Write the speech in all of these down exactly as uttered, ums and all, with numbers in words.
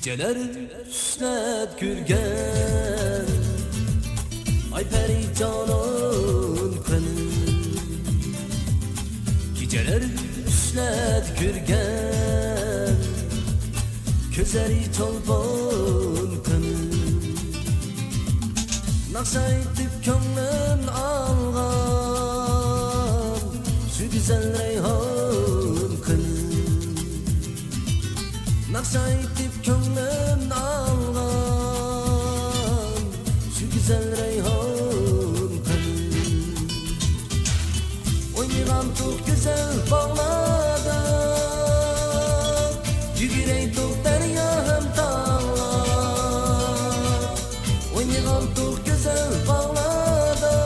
كېچىلەر چۈشلەپ كۆرگەن ئاي پەرى جانان قېنىم. كېچىلەر چۈشلەپ كۆرگەن كۆزلىرى چولپان قېنىم. ناخشا ئېيتىپ كۆڭلۈم ئالغان شۇ گۈزەل رەيھان قېنىم. ناخشا ئېيتىپ كۆڭلۈمنى ئالغان شۇ گۈزەل رەيھان قېنىم. ئوينىغانتۇق گۈزەل باغلاردا، يۈگۈرەيتۇق دەريا ھەم تاغلار. ئوينىغانتۇق گۈزەل باغلاردا،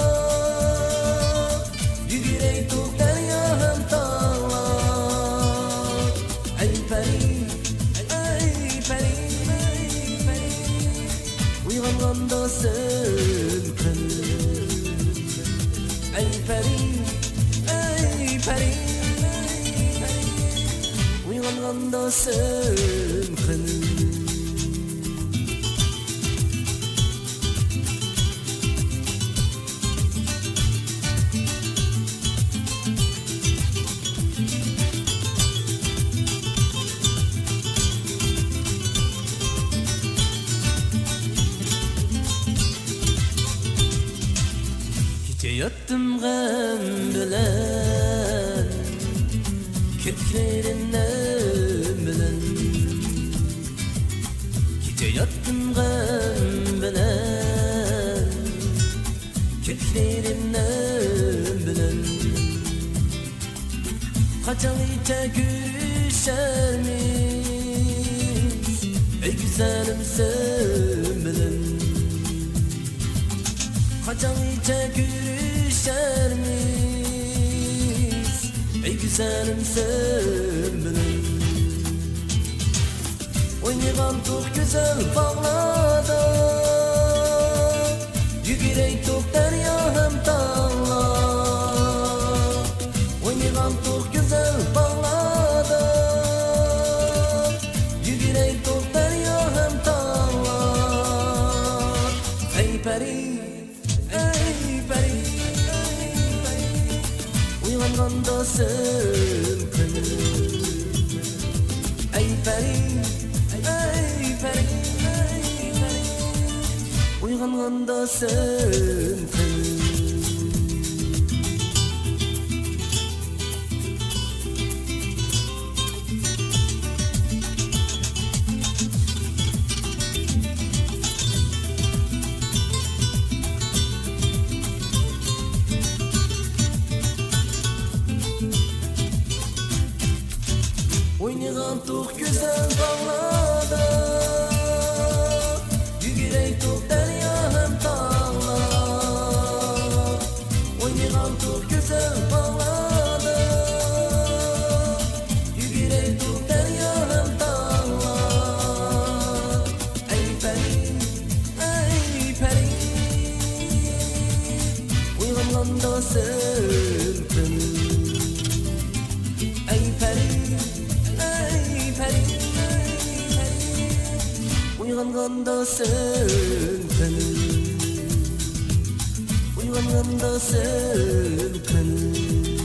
يۈگۈرەيتۇق دەريا ھەم تاغلار. ئەي پەرى، ئەي پەرى، ئويغانغاندا سەن قېنىم. ئەي پەرى، ئەي پەرى، ئويغانغاندا سەن قېنىم. كېچە ياتتىم غەم بىلەن، كىرپىكلىرىم نەم بىلەن. كېچە ياتتىم غەم بىلەن، كىرپىكلىرىم نەم بىلەن. قاچانغىچە كۆرۈشەرمىز، ئەي گۈزەلىم، سەن بىلەن؟ قاچانغىچە كۆرۈشەرمىز، ئەي گۈزەلىم، سەن بىلەن؟ ئوينىغانتۇق گۈزەل باغلاردا، يۈگۈرەيتۇق دەريا ھەم تاغلار. ئوينىغانتۇق گۈزەل باغلاردا، يۈگۈرەيتۇق دەريا ھەم تاغلار. ئەي پەرى، ئەي پەرى، ئويغانغاندا سەن قېنىم. ئەي پەرى، ئەي پەرى، ئويغانغاندا سەن قېنىم. ئوينىغانتۇق گۈزەل باغلاردا، يۈگۈرەيتۇق دەريا ھەم تاغلار. ئوينىغانتۇق گۈزەل باغلاردا، يۈگۈرەيتۇق دەريا ھەم تاغلار. ئەي پەرى، ئەي پەرى، ئويغانغاندا سەن قېنىم. ئەي پەرى، ئەي پەرى، ئويغانغاندا سەن قېنىم. ئويغانغاندا سەن قېنىم.